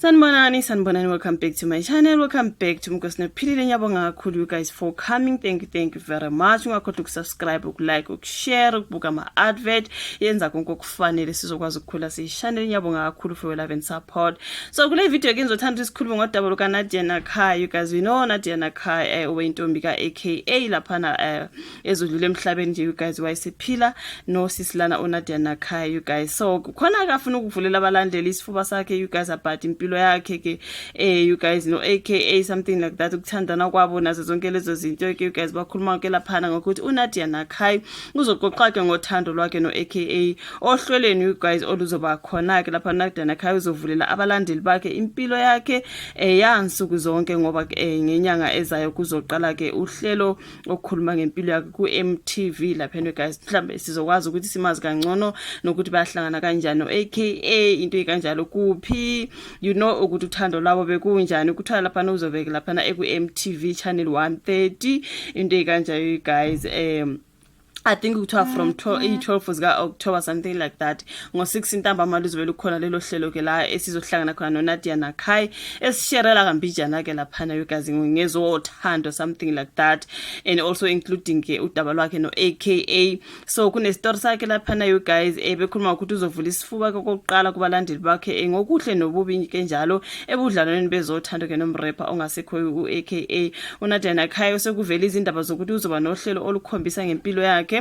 Sanibonani, sanibonani. Welcome back to my channel. Welcome back to Mkosi Nophilile. Ngiyabonga kakhulu, you guys, for coming. Thank you, thank you very much. Ungakhohlwa ukusubscribe, ukulike, ukushare, ukubuka ama-advert. Yenza konke okufanele sizokwazi ukukhula siyi-channel. Ngiyabonga kakhulu for your love and support. So kule video ke ngizothanda ukuthi sikhulume ngodaba luka Nadia Nakai. You guys, we know Nadia Nakai, oweyintombi ka-AKA laphana, ezodlula emhlabeni nje, you guys, wayesephila nosisilana uNadia Nakai, you guys. So khona akafuna ukuvulela abalandeli isifuba sakhe, you guys, about impilo yakhe ke, you guys, no AKA, something like that, ukuthandana kwabo nazo zonke lezo zinto ke, you guys. Bakhuluma ke laphana ngokuthi uNadia Nakai uzoqoqa ke ngothando lwakhe no AKA ohlelweni, you guys, oluzoba khona ke lapha. Nadia Nakai uzovulela abalandeli bakhe impilo yakhe yansuku zonke ngoba ngenyanga ezayo kuzoqala ke uhlelo okukhuluma ngempilo yakhe ku MTV lapha, you guys. Mhlambe sizokwazi ukuthi simazi kangcono nokuthi bayahlangana kanjani no AKA, into ekanjalo, kuphi, ukuthi uthando lwabo bekunjani. Kuthiwa lapha uzobeka lapha eku MTV channel 130, into ekanjalo, you guys. I think kuthiwa from 12 zika October, something like that, ngo6 intambama luzobe lukhona lelo hlelo ke la esizohlangana khona noNadia Nakai, esisherela kambijana ke laphana, you guys, ngezothando, something like that, and also including ke udaba lwakhe no AKA. So kune story sakhe laphana, you guys, bekhuluma ukuthi uzovula isifuba kokuqala kubalandeli bakhe ngokuhle nobubi ke njalo ebudlalweni bezothando ke nomrapper ongasekho u-AKA. uNadia Nakai sekuvela izindaba zokuthi uzoba nohlelo olukhombisa ngempilo yakhe,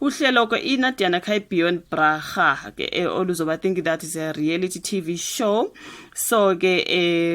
uhlelo ke iNadia Nakai Beyond Braha ke, oluzoba, I think that is a reality TV show. So ke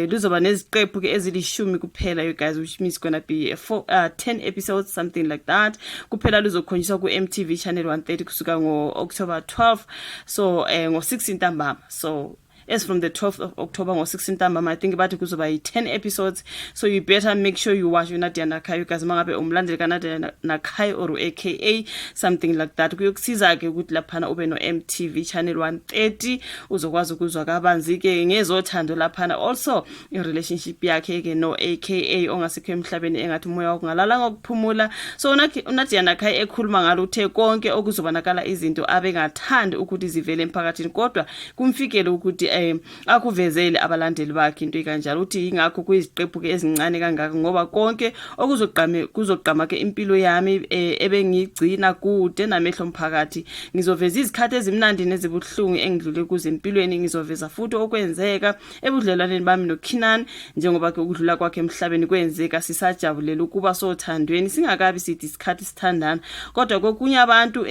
luzoba neziqephu ke ezilishumi kuphela, you guys, which means gonna be a four, 10 episodes, something like that kuphela. Luzokhonjiswa ku MTV channel 130 kusuka ngo October 12, so ngo 6 intambama. So as from the 12th of October ngo-6 ntambama, I think bathi kuzoba yi-10 episodes. So you better make sure you watch uNadia Nakai, you guys, mangabe umlandeli kaNadia Nakai or AKA, something like that. Kuyokusiza-ke ukuthi laphana ube no-MTV channel 130, uzokwazi ukuzwa kabanzi-ke ngezothando laphana, also i-relationship yakhe-ke no-AKA ongasekho emhlabeni, engathi umoya wakho ungalala ngokuphumula. So uNadia Nakai ekhuluma ngalo uthe konke okuzobonakala izinto abengathandi ukuthi zivele emphakathini, kodwa kumfikele ukuthi akuvezele abalandeli bakhe, into ekanjalo. Uthi ingakho kuyiziqephu ke ezincane kangaka, ngoba konke okuzogqame kuzogqama ke impilo yami ebengiyigcina kude namehlo omphakathi. Ngizoveza izikhathi ezimnandi nezibuhlungu engidlule kuzo empilweni. Ngizoveza futhi okwenzeka ebudlelwaneni bami noKiernan, njengoba ke ukudlula kwakhe emhlabeni kwenzeka sisajabulela ukuba sothandweni, singakabi sithi isikhathi sithandana. Kodwa kokunye abantu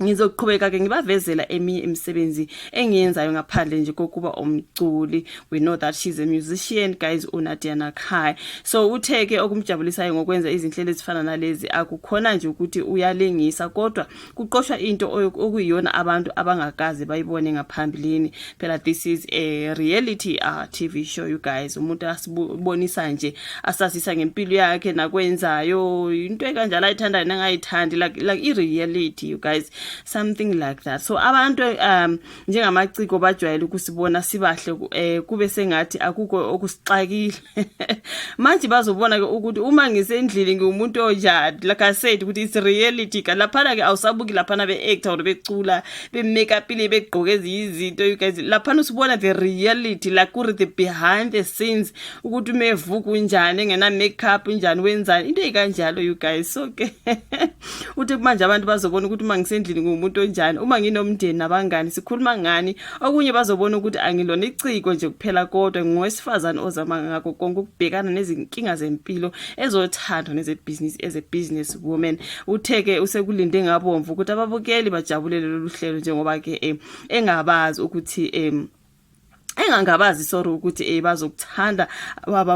ngizoqhubeka ke ngibavezela eminye imisebenzi engiyenzayo ngaphandle nje kokuba umculi. We know that she's a musician, guys, uNadia Nakai. So uthe ke okumjabulisayo ngokwenza izinhlelo ezifana nalezi akukhona nje ukuthi uyalengisa, kodwa kuqoshwa into okuyiyona abantu abangakaze bayibone ngaphambilini. Phela this is a reality TV show, you guys. Umuntu asibonisa nje, asazisa ngempilo yakhe nakwenzayo, into ekanjalo ayithandayo nangayithandi, like i-reality, you guys, something like that. So abantu njengamaciko bajwayele ukusibona sibahle, kube sengathi akukho okusixakile. Manje bazobona ke ukuthi uma ngisendlini ngiwumuntu onjani. Like I said ukuthi it's reality ka laphana ke, awusabuki laphana be-actor or becula, be-make-upile, begqoke ezinye izinto, you guys. Laphana usibona the reality, like kuri the behind the scenes, ukuthi umevuka unjani, engena makeup unjani, wenzani, into ekanjalo, you guys. So ke uthi manje abantu bazobona ukuthi uma ngisendlini ngumuntu onjani, uma nginomndeni nabangani sikhuluma ngani. Okunye bazobona ukuthi angilona iciko nje kuphela, kodwa ngowesifazane ozama ngakho konke ukubhekana nezinkinga zempilo, ezothando nezebhizinisi as a business woman. Uthe-ke usekulinde ngabomvu ukuthi ababukeli bajabulele lolu hlelo, njengoba ke engabazi ukuthi engangabazi, sorry, ukuthi bazokuthanda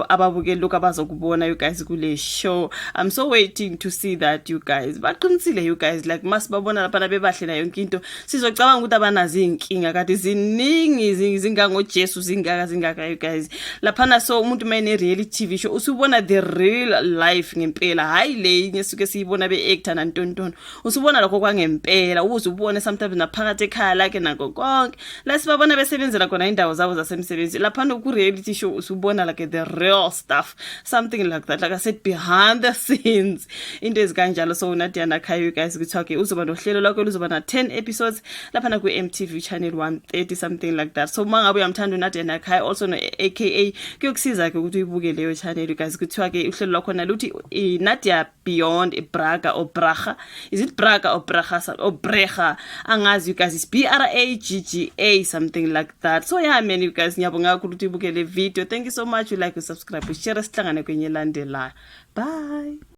ababukeli lokhu abazokubona, you guys, kule show. I'm so waiting to see that, you guys. Baqinisile, you guys, like masibabona lapha bebahle na yonke into, sizocabanga ukuthi abanazo inkinga, kanti ziningi, zingangoJesu, zingaka zingaka, you guys, laphana. So umuntu mayene reality TV show usubona the real life ngempela, hayi le ngesuke siyibona be-actor nantontono. Usubona lokho kwangempela, uze ubone sometimes naphakathi ekhaya lakhe nako konke la sibabona besebenzela khona indawo zabo. zasemsebenzini. Laphana ku-reality show usubona like the real stuff, something like that, like I said, behind the scenes, into ezikanjalo. So uNadia Nakai, you guys, kuthiwa ke uzoba nohlelo lwakhe luzoba na 10 episodes laphana ku-MTV channel 130, something like that. So uma ngabe uyamthanda uNadia Nakai, also no AKA, kuyokusiza ke ukuthi uyibuke leyo channel, you guys. Kuthiwa ke uhlelo lwakhona luthi Nadia Beyond Braga or Braga, is it Braga or Braga or Brega, angazi, you guys. It's Bragga, something like that. So yeah man, you guys, ngiyabonga kakhulu ukuthi uyibuke le video. Thank you so much. You like, you subscribe, share. Sihlangane kwenye elandelayo. Bye.